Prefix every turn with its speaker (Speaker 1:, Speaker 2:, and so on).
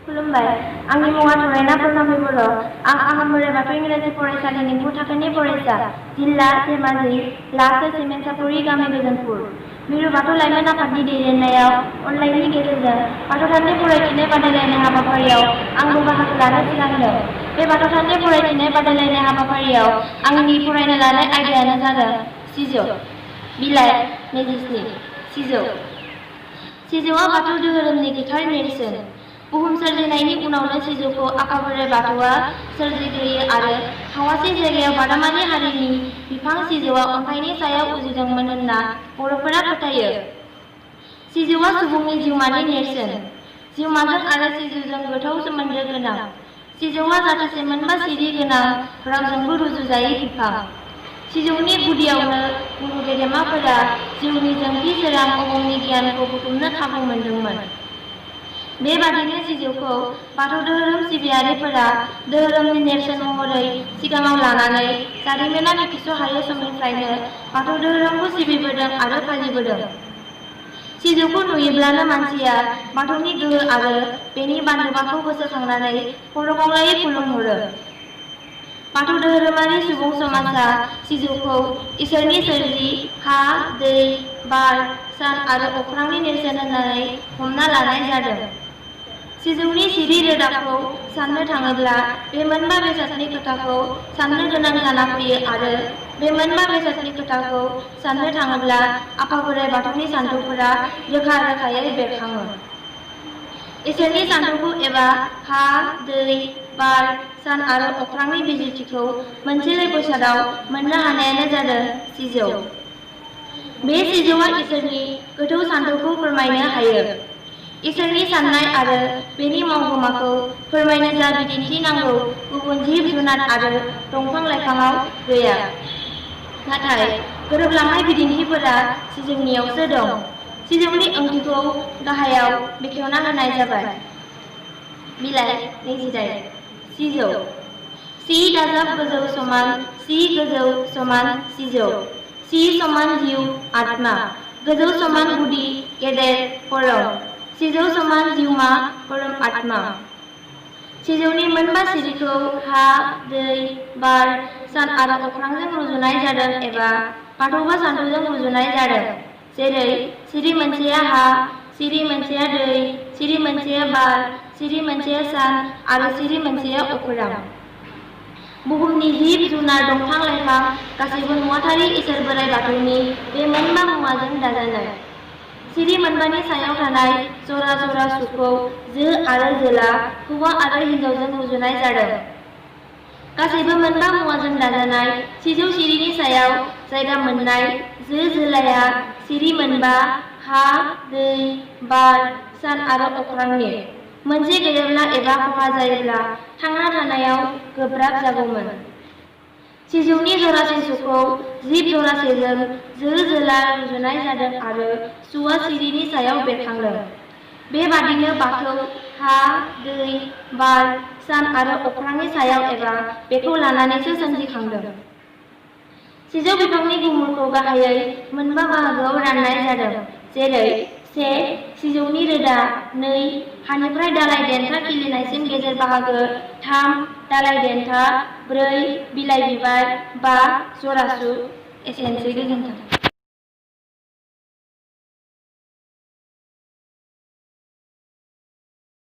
Speaker 1: खुलुमबाय। आंनि मुङा थरायना पुर्नमि बर'। आं आहम बोराइ बाथौ इंराजि फरायसालिनि 9 थाखोनि फरायसा। जिल्ला धेमाजि, लासो सिमेन्सापुरि गामि गोजोनपुर। मिरु बाथौ लाइमोन आफादनि दैदेननायाव अनलाइननि गेजेरजों बाथौ थान्दै फरायथिनाय बादायलायनाय हाबाफारियाव आंबो बाहागो लानो थिरांदों। बे बाथौ थान्दै फरायथिनाय बादायलायनाय हाबाफारियाव आंनि फरायनो लानाय आयदायानो जादों सिजौ। बिलाइ 27। सिजौ। सिजौआ बाथौ धोरोमनि गोथार नेरसोन। बुहुम सोरजिनायनि उनावनो सिजौखौ आफा बोराइ बाथौआ सोरजिग्रोयो आरो हावासि जायगायाव बादामालि हारिनि बिफां सिजौआ अन्थाइनि सायाव उजिदोंमोन होनना बर'फोरा फोथायो। सिजौआ सुबुंनि जिउमानि नेरसोन। जिउमाजों आरो सिजौजों गोथौ सोमोन्दो गोनां। सिजौआ जाथोसे मोनबा सिरि गोनां रावजोंबो रुजुजायै बिफां। सिजौनि गुदियावनो गुरु गेदेमाफोरा जिउनि जोंथि सोरां अबंनि गियानखौ बुथुमनो खाबु मोनदोंमोन। बेबादिनो सिजौखौ बाथौ धोरोम सिबियारिफोरा धोरोमनि नेरसोन महरै सिगाङाव लानानै जारिमिना मिथिस'हायै समनिफ्रायनो बाथौ धोरोमखौ सिबिबोदों आरो फालिबोदों। सिजौखौ नुयोब्लानो मानसिया बाथौनि गोहो आरो बेनि बान्दोबाखौ गोसोखांनानै खर' गंग्लायै खुलुमहरो। बाथौ धोरोमारि सुबुं समाजा सिजौखौ इसोरनि सोरजि हा, दै, बार, सान आरो अख्रांनि नेरसोन होननानै हमना लानाय जादों। सिजौनि सिरि रोदाखौ साननो थाङोब्ला बे मोनबा बेसादनि खोथाखौ साननो गोनां जाना फैयो आरो बे मोनबा बेसादनि खोथाखौ साननो थाङोब्ला आफा बोराइ बाथौनि सानथौफोरा रोखा रोखायै बेरखाङो। इसोरनि सानथौखौ एबा हा, दै, बार, सान आरो अख्रांनि बिजिरथिखौ मोनसेल' बेसादाव मोननो हानायानो जादों सिजौ। बे सिजौआ इसोरनि गोथौ सानथौखौ फोरमायनो हायो। इसोरनि साननाय आरो बेनि मावगोमाखौ फोरमायनो जा बिदिन्थि नांगौ गुबुन जिब जुनार आरो दंफां लाइफाङाव गैया। नाथाय गोरोबलांनाय बिदिन्थिफोरा सिजौनियावसो दं। सिजौनि ओंथिखौ गाहायाव बेखेवना होनाय जाबाय। बिलाइ 28। सिजौ। सि दाजाब गोजौ समान सि गोजौ समान सिजौ। सि समान जिउ आत्मा। गोजौ समान गुदि गेदेर परम। सिजौ समान जिउमा परम आत्मा। सिजौनि मोनबा सिरिखौ हा, दै, बार, सान आरो अख्रांजों रुजुनाय जादों एबा बाथौबा सानथौजों रुजुनाय जादों। जेरै सिरि मोनसेया हा, सिरि मोनसेया दै, सिरि मोनसेया बार, सिरि मोनसेया सान आरो सिरि मोनसेया अखोरां। बुहुमनि जिब जुनार दंफां लाइफां गासैबो नुवाथारि इसोर बोराइ बाथौनि बे मोनबा मुवाजों दाजानाय। सिरि मोनबानि सायाव थानाय जरा जरा सुखौ जो आरो जोला हौवा आरो हिनजावजों रुजुनाय जादों। गासैबो मोनबा मुवाजों दाजानाय सिजौ सिरिनि सायाव जायगा मोननाय जो जोलाया सिरि मोनबा हा, दै, बार, सान आरो अख्रांनि। मोनसे गैयाब्ला एबा खहा जायोब्ला थांना थानायाव गोब्राब जागौमोन। सिजौनि जरासे सुखौ जिब जरासेजों जो जोला रुजुनाय जादों आरो सुआ सिरिनि सायाव बेरखांदों। बेबादिनो बाथौ हा, दै, बार, सान आरो अख्रांनि सायाव एबा बेखौ लानानैसो सोमजिखांदों। सिजौ बिफांनि गुमुरखौ गाहायै मोनबा बाहागोआव राननाय जादों। जेरै 1. सिजौनि रोदा 2. हानिफ्राय दालाइ देन्था खिलिनायसिम गेजेर बाहागो 3. दालाइ देन्था 4. बिलाइ बिबार 5. जरासु। एसेनोसै, गोजोन्थों।